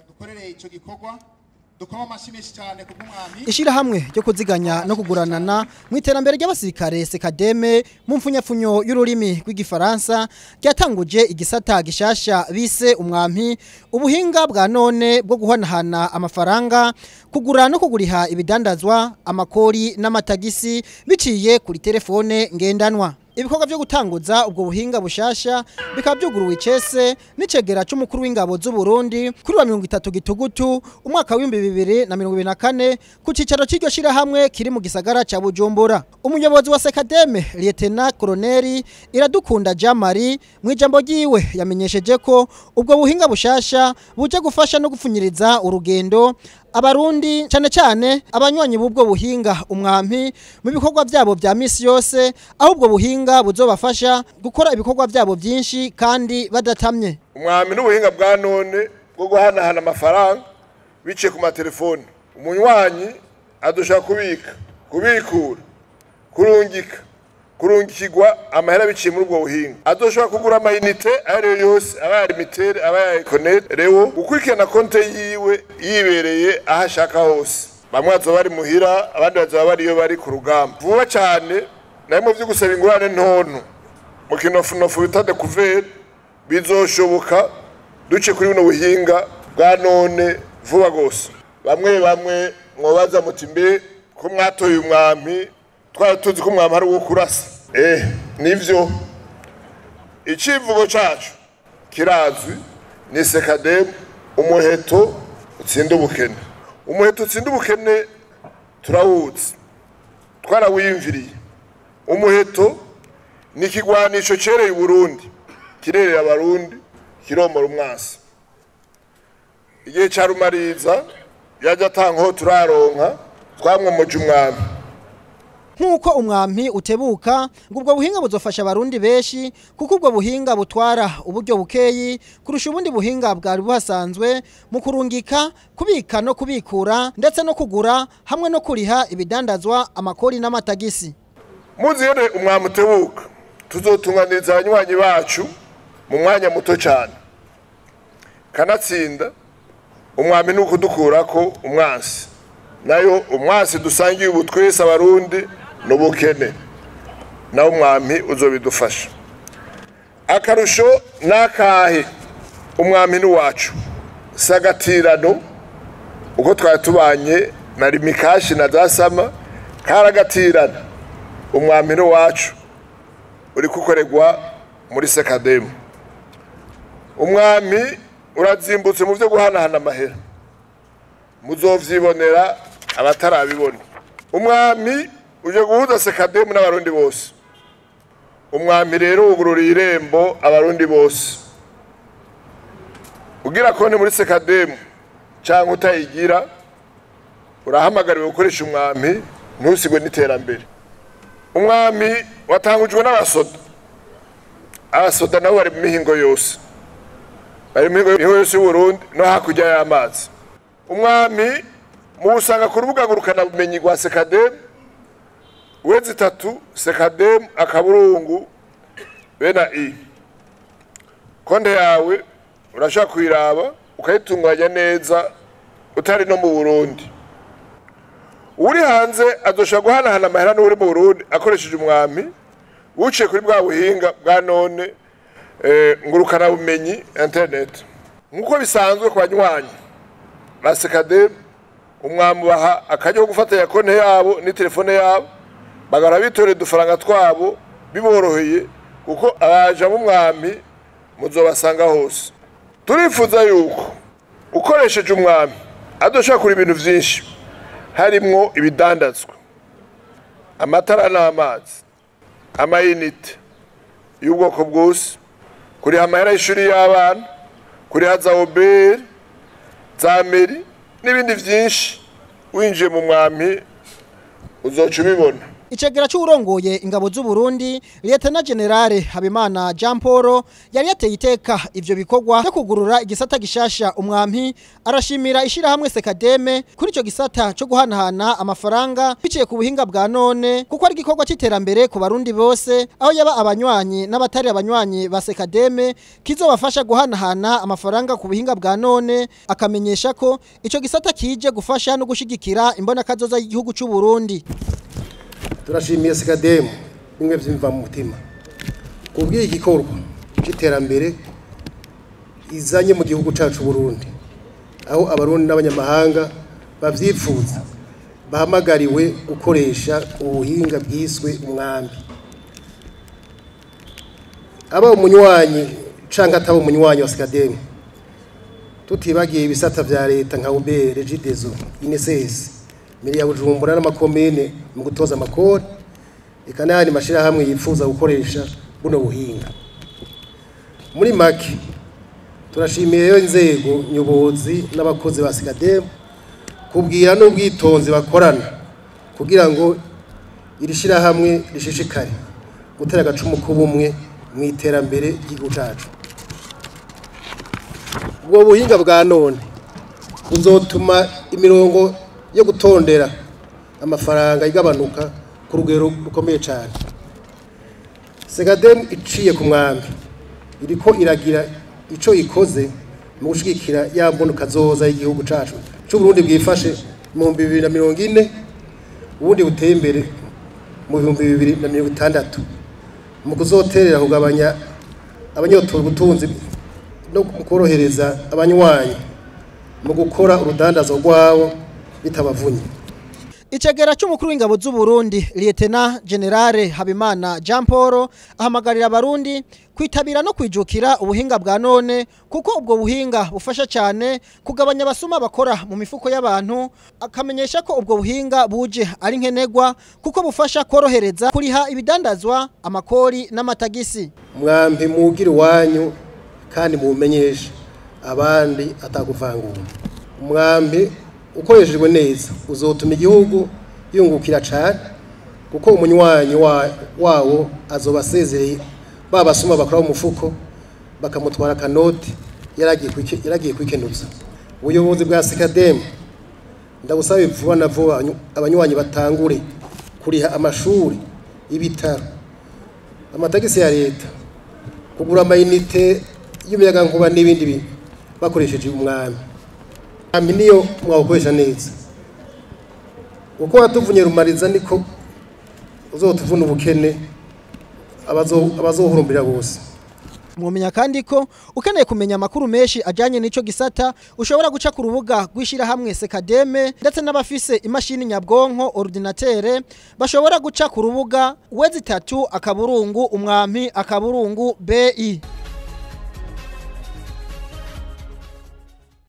Dukorere ico gikorwa, dukoma amashyi menshi cyane kubw'umwami. Ishirahamwe ryo kuziganya no kuguranana mu iterambere ry'abasirikare Sekademe mu mfunyapfunyo y'ururimi rw'igifaransa ryatanguje igisata gishasha bise umwampi, ubuhinga bwa none bwo guhanahana amafaranga, kugura no kuguriha ibidandazwa, amakori n'amatagisi biciye kuri telefone ngendanwa. Ibikorwa vyo gutanguza ubwo buhinga bushasha bikaba byuguruwe icese n'icegera c'umukuru w'ingabo z'u Burundi kuri wa 30 Gitugutu umwaka wa 2024 ku cicaro c'iryo shirahamwe kiri mu gisagara ca Bujumbura. Umuyobozi wa Sekademe, Lieutenant Colonel Iradukunda Jean Marie, mu ijambo ryiwe yamenyesheje ko ubwo buhinga bushasha buje gufasha no gupfunyiriza urugendo abarundi, cyane cyane abanywanyi b'ubwo buhinga umwampi, mu bikorwa byabo vya misi yose, aho ubwo buhinga buzobafasha gukora ibikorwa byabo byinshi kandi badatamye. Umwami n'ubuhinga bwa none bwo guhanahana amafaranga biciye ku matelefone. Umunywanyi adushaka kubika, kubikura, kurungika, kurungikirwa amahera biciye muri ubwo buhinga. Adoshobora kugura amayinite ayo ariyo yose, aba ya Lumitel, aba ya Econet, Leo, gukurikirana konte yiwe yibereye aho ashaka hose. Bamwe bazoba bari muhira, abandi bazoba bari iyo bari ku rugamba. Vuba cyane nayo mu vyo gusaba ingurane ntonto mu kinofunofu bita découvert bizoshoboka duce kuri buno buhinga bwa none vuba gose. Bamwe bamwe mwobaza muti: "Mbe ko mwatoye umwami, twari tuzi ko umwami ari uwo kurasa?" Nivyo, icivugo cacu kirazwi, ni Sekademu, umuheto utsinda ubukene. Umuheto utsinda ubukene turawuzi, twarawiyumviriye. Umuheto ni ikigwanisho cereye Uburundi, kirerera Abarundi, kiromora umwasi. Igihe ca Rumariza yaje atanga ho turaronka, twamwomoje umwami. Nk'uko umwampi utebuka, ngo ubwo buhinga buzofasha abarundi benshi, kuko ubwo buhinga butwara uburyo bukeyi kurusha ubundi buhinga bwari buhasanzwe mu kurungika, kubika no kubikura, ndetse no kugura hamwe no kuriha ibidandazwa, amakori n'amatagisi. Muzi rero umwami utebuka, tuzotunganiriza abanywanyi bacu mu mwanya muto cyane. Kanatsinda umwami ni ukudukurako umwansi, nayo umwansi dusangiye ubu twese abarundi n'ubukene, nawe umwami uzobidufasha. Akarusho n'akahe? Umwami ni uwacu, si agatirano uko twari tubanye na Lumicash na zasama karagatirana. Umwami ni uwacu, uri kukorerwa muri Sekademu. Umwami urazimbutse mu byo guhanahana amahera, muzovyibonera abatarabibona. Umwami uje guhuza Sekademu n'abarundi bose. Umwami rero wugururiye irembo abarundi bose. Ugira konti muri Sekademu cyangwa utayigira, urahamagariwe gukoresha umwami, ntusigwe n'iterambere. Umwami watangujwe n'abasoda. Abasoda nabo bari mu mihingo yose, bari mu mihingo yose y'Uburundi no hakurya y'amazi. Umwami muwusanga ku rubuga ngurukanabumenyi rwa Sekademu, www.sekadem.bi. Konte yawe urashobora kuyiraba ukayitunganya neza utari no mu Burundi. Uri hanze azoshobora guhanahana amahera n'uri mu Burundi akoresheje umwami, wuciye kuri bwa buhinga bwa none ngurukanabumenyi, internet. Nk'uko bisanzwe ku banywanyi ba Sekademu, umwami baha akaryo ko gufatanya konte yabo n'itelefone yabo, bagahora bitorera udufaranga twabo biboroheye, kuko abaja b'umwami muzobasanga hose. Turifuza yuko ukoresheje umwami adoshobora kugura ibintu vyinshi, harimwo ibidandazwa, amatara n'amazi, amayinite y'ubwoko bwose, kuriha amahera y'ishuri y'abana, kuriha za OBR, za mairie n'ibindi vyinshi. Winjiye mu mwami uzoca ubibona. Icegera c'uwurongoye ingabo z'u Burundi Lieutenant General Habimana Jean Paul yari yateye iteka ivyo bikorwa byo kugurura igisata gishasha umwampi, arashimira ishirahamwe Sekademe kuri ico gisata cyo guhanahana amafaranga biciye ku buhinga bwa none, kuko ari igikorwa c'iterambere ku Barundi bose, aho yaba abanywanyi n'abatari abanywanyi ba Sekademe kizobafasha guhanahana amafaranga ku buhinga bwa none. Akamenyesha ko ico gisata kije gufasha no gushigikira imbona kazoza y'igihugu c'u Burundi. Turashimiye Sekademu bimwe vyimva mu mutima kubw'iyi gikorwa c'iterambere izanye mu gihugu cacu Burundi, aho abarundi n'abanyamahanga bavyifuza bahamagariwe gukoresha ubuhinga bwiswe umwambi. Aba umunywanyi canke ataba umunywanyi wa Sekademu, tutibagiye ibisata vya leta nka UBR, Regideso, INSS, miri ya Bujumbura n'amakomine mu gutoza amakori, eka n'ayandi mashirahamwe yifuza gukoresha buno buhinga. Muri make turashimiye rero inzego nyobozi n'abakozi ba Sekademu kubwira n'ubwitonzi bakorana kugira ngo iri shirahamwe rishishikare gutera agacumu k'ubumwe mu iterambere ry'igihugu cacu. Ubwo buhinga bwa none buzotuma imirongo yo gutondera amafaranga igabanuka ku rugero rukomeye cyane. Sekademu iciye ku mwambi iriko iragira ico ikoze mu gushigikira ya mbono kazoza y'igihugu cacu c'u Burundi bwifashe mu 2040, ubundi buteye imbere mu 2060, mu kuzoterera kugabanya abanyotora ubutunzi no korohereza abanywanyi mu gukora urudandazo rwabo bitabavunye. Icegera c'umukuru w'ingabo z'u Burundi Lieutenant General Habimana Jean Paul ahamagarira abarundi kwitabira no kwijukira ubuhinga bwa none, kuko ubwo buhinga bufasha cyane kugabanya abasuma bakora mu mifuko y'abantu. Akamenyesha ko ubwo buhinga buje ari nkenegwa kuko bufasha korohereza kuriha ibidandazwa, amakori n'amatagisi. Mwambi mugira wanyu kandi mumenyeshe abandi atakuvangura. Umwambi ukoreshejwe neza uzotuma igihugu yungukira cyane, kuko umunywanyi wawo azoba asezereye babasuma bakora umufuko bakamutwara kanoti yaragiye kwikenuza. Ubuyobozi bwa Sekademu ndabusaba vuba na vuba abanywanyi batangure kuriha amashuri, ibitaro, amatagisi ya leta, kugura amayinite y'umuyagankuba n'ibindi bakoresheje umwami. Ami niyo mwawukoresha neza, uko watuvunye rumariza niko uzotuvuna ubukene abazohurumbira bose. Mwomenya kandi ko ukeneye kumenya amakuru menshi ajanye n'ico gisata ushobora guca ku rubuga rw'ishirahamwe Sekademe, ndetse n'abafise imashini nyabwonko ordinatere bashobora guca ku rubuga wezi 3 akaburungu umwampi akaburungu BI.